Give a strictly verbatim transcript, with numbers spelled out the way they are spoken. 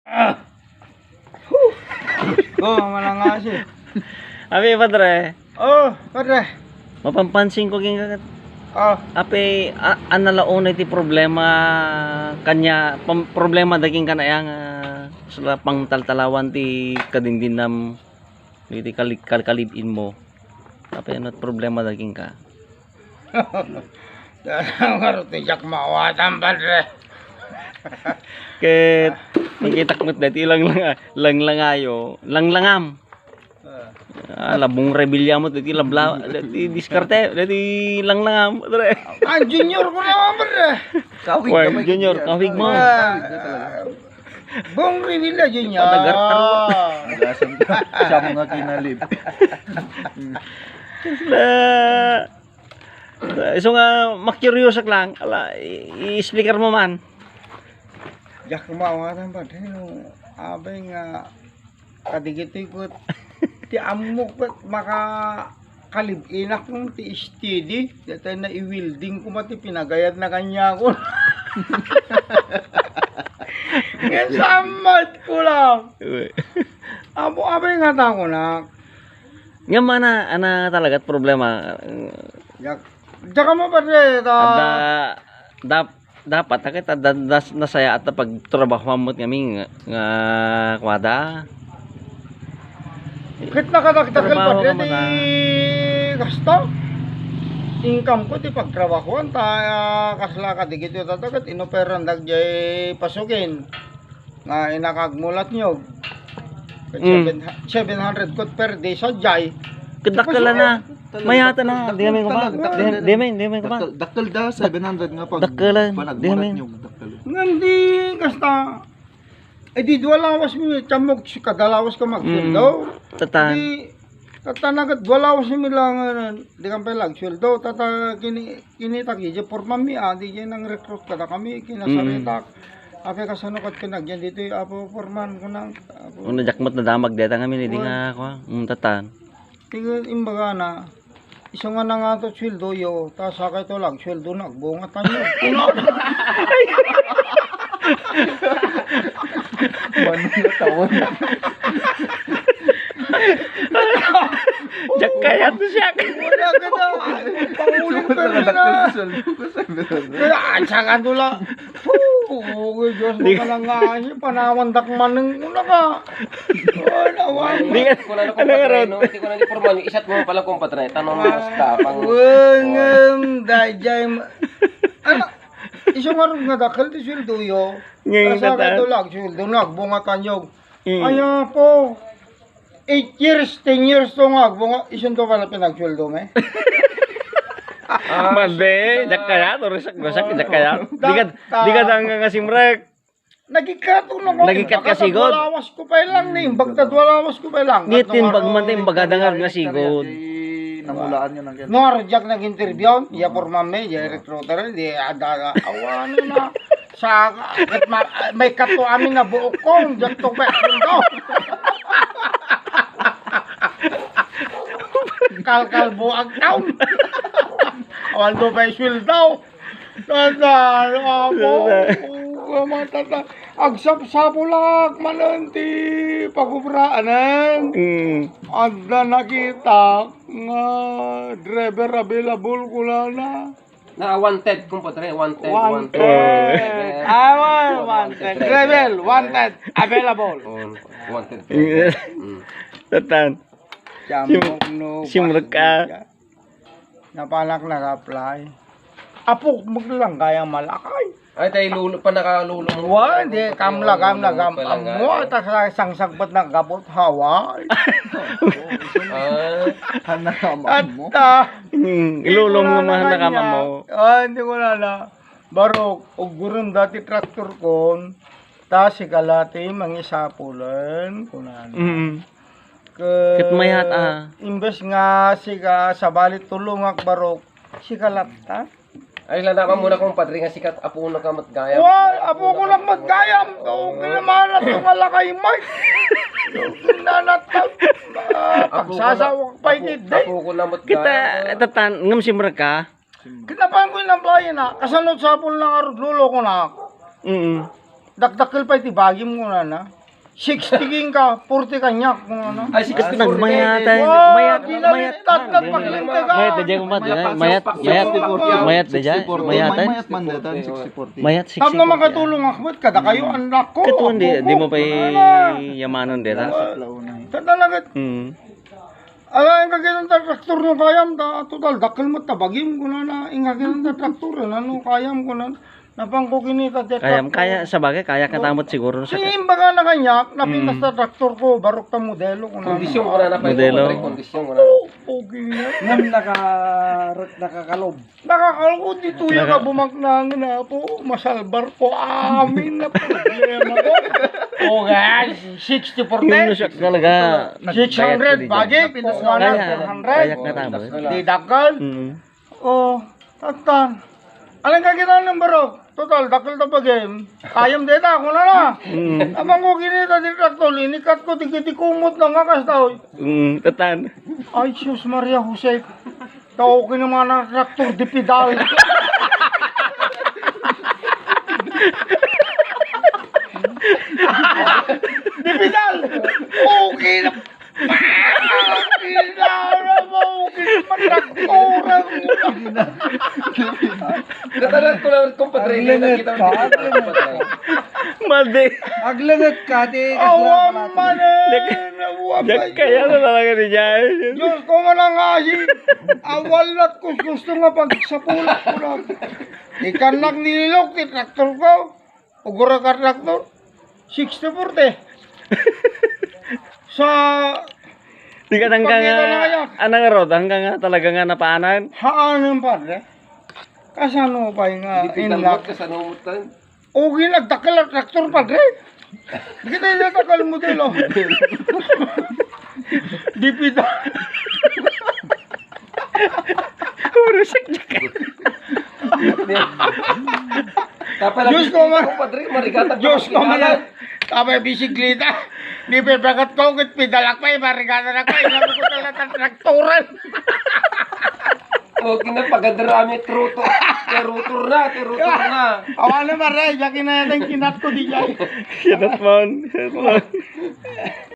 Ah! Huh! Go, manangasi. Abi, padre. Oh, padre. Mapampansin ko, king-, Oh. Ape, a-, analauna iti problema kanya, pam-, problema daging kanaya nga sala pangtaltalawan ti kadindinnam, iti kali-, kal-, kalibin mo. Ape, ano problema daging ka? Ngarud ti diak maawatan, padre. Ket nakitak met dati langlang-, langlangayo, langlangam. Ah. Ah, labong rebelya mo, dati labla-, dati diskarte, dati langlangam, padre. Ah, junior ko naman, padre. Kawig Well, naman, junior, junior. Kawig mo. Ah, Kawig na talaga. Bong Revilla Junior. Panagartar mo. Nagasan ka. Siya mo nga kinalib. Kasla. Isu nga, ma-curious ak lang. Ala, i-, i-explicar mo man. Diak maawatan, padre, no. Abay nga, kadagitoy ket, ti ammok ket maka-, kalib-inak ti steady. Daytoy na i-welding koma ti pinagayat na kaniakon. Ngem sammat ko lang. Uy. Apo, abay nga ta kunak. Ngem ana, ana talaga ti problema. Diak, diak mo, padre, ta- Adda, dap-, dapat, ta ket adda nas-, nasayaat ta pagtrabahoan met ngamin nga, nga kuada. Ket nakadakdakkel, Trabaho padre, ka ti man, ah. Kasta. Income ko ti pagtrabahoan, ta, ah, kasla kadagitoy, ta, ta ket inoperan dagdiay pasukin. Nga inakagmulat nyo. Mm. Seven, seven hundred kot per day, sadiay. Ket dakkel na. Mayat na. Dakkel, di kami kumain. Dakkel, Di, di kami, di kami kumain. Dakkel, dakkel da, seven hundred nga pag-, Dakkel, panagmulat di kami. Nyo, dakkel. Ngem di, kasta, eh, di dua lawas mi, tiammok, kada lawas ka magsweldo. Mm. Tatan. Di, Tatta, nagat dua lawas mi lang, ah, di kan pay lang agsueldo. Tatta, kini-, kinitak, idiay foreman mi, ah, diay nang-recruit kadakami, kinasaritak. Mm. Apay, kasano ket kinagyan ditoy, Apo Foreman, kunang, Apo. Una, diak met nadamag dayta ngamin, idi nga, kua, mm, tatan. Ti imbagana, isu nga nangato sueldoyo, ta sakayto lang, sueldo na, agbunga tayo. Mano na tawon. Diak kayat, siak. Wala ka na. Panguling Wala permi na. Dakkel sueldo ko, sabi na. Kaya, ang saka doon lang. Oo, Diyos, Di- makalangayan, panawan dakmaneng ko na ka. Ay, nawan. Di ka, Kung ano, ano kung nga ron? Patay, no? Di ko na ni Forman, isat mo pala kung patay. Tanong mo, basta, pang- Wen, Oh. Em, dayjay ma-, ano? Isu nga ron nga dakkel ti sueldoyo. Ngayon Asa ka ka ta- tulak, sueldo na, agbunga tanyog. Mm. Ay, apo. Eight years, ten years to nga agbunga. Isun to pala pinagsueldo, me? Ah, Madi, sueldo na. Diak kaya, to, rusak, rusak, Oh. diak kaya. Di ka, Da-, di ka da- dang nga simrek. Nagikato na ko. Nagikat ka Baka sigod. Dua lawas ko pa lang ni. Bagta dua lawas ko pa lang. Di, timbag man, timbag ka da nga sigod. Namulaan nyo ng ganyan. No, arjak nag-interview, ya forman mi, ya recruiter, di ada, awan na. Sa, ket ma-, may kato amin na buok ko, diak to pa sueldo. Kalkal buag taon. Awan to pa sueldo. Tata, apo, Tata. Tata. Agsapsapulak manen ti pagubraanen. Mm. Adda nakita nga driver available kunana. Na wanted, kumpadre, wanted, Wanted. wanted. Awan, wanted. Wanted driver, wanted, available. Oh, wanted driver. Mm. Tatan. Siya Sim-, mo, no, simrek ka. Napanak nag-apply. Apo, maglanggayang malakay. Ay, tay lolo pa, nakalolo mo. Wa, di, kamla, kamla, kam-, Palangga, amo, eh. Ta sa sangsagbat na gabot, Hawaii. Ah. Anak ka mo. At, ah, Hmm, ilulong mo man na kama mo. Ah, hindi ko na na. Barok, uguron dati traktor kon, ta sika la ti mangisapulen, kunana. Mm. Ket, Ket mayat, ah. Imbes nga sika, sabali tulongak, barok, sika latta. Ay, lana ka muna, kumpadre, nga sikat, apo na ka met gayam. Wa, apo ko lang met gayam. Oo, kinamana to nga lakay, Mike. Nanatag. Ah, Apo ko lang, pagsasawak pa apo, ikit, day. Apo ko lang met Kita, gayam. Tatan, ngem simrek ka? Kinapan ko yung bayan na. Kasano sapol na nga rod lolo ko na. Mm. Dakdakkel pay ti bagim, kunana. Sixty king ka, forty kaniak, kunana. Ay, sixty. Nagmayatan. Wow, mayat, mayat. Mayat, mayat, mayat, mayat, mayat, mayat, mayat, mayat, mayat, mayat, mayat, sixty forty. Mayat, sixty forty. Tapno makatulong ako, kadakayo, anak ko. Ket wen, di, di mo pay yamanen deta. Sa talaga. Hmm. Ala, inka kinanta traktor no kayam, ta, total, dakkel met ta bagim, kunana, inka kinanta traktor, ano, kayam, kunana, napanko kinita ti traktor. Kayam, kaya, sabagay, kaya ka tamot siguro sa. Sige, imbaga na kaniak, napintas ta traktor ko, barok ta modelo, kunana. Kondisyon, kunana, pa. Modelo. Kondisyon, kunana. Oo, okay na. Ngem naka-, nakakalob. Nakakalkod ditoy nga bumaknangan, Apo, masalbar ko amin a problema ko. O, guys, sixty forty. Yung nasyak talaga. Six hundred, bagik, one hundred, four hundred. Kaya, kaya nga tama. Di dakkel. Mm. O, tatan. Alang ka kita ng barok? Total, dakkel ta bagim. Kayam deta, kunana. Mm. Amang ko kinita ti traktor, inikat ko, ti kiti kumot na nga kastoy. Mm, tatan. Ay, Sus Maria Jose. Tao kinamana traktor di pedal. Di pedal. Okay na. Pedal mo, okay na, traktoran mo. Natalan ko lang, kumpadre, nakita mo, kumpadre. Madi. Aglenget ka, ti. Awan man eh. Diak kaya na talaga ni Jai. Diyos ko, manangasi. Awal na kuskusto nga pagsapulat ko lang. Ikan lang nililok ti traktor ko. Ugura ka traktor. Sixty forty. Sa Di ka tangka nga, anang rod, hanggang nga talaga nga napaanan? Haan, padre. Kasano pa nga inlak? Kasano mo tan? Okay, nagdakkel a traktor, padre. Di kita yung nagdakkel modelo. Di pita. Puro sakyak. Diyos ko, ma-, padre, marigata. Diyos ko, ma-, tapay bisikleta. Di pepekat ko, kit pidalak pa, eh, marigata na pa, eh, sabi ko talaga, traktoran. O, kinapagadrami, truto. Terutor na, terutor na. Awan na, pare, diak kinayatan, kinat ko, di diak. Kinat man, kinat man.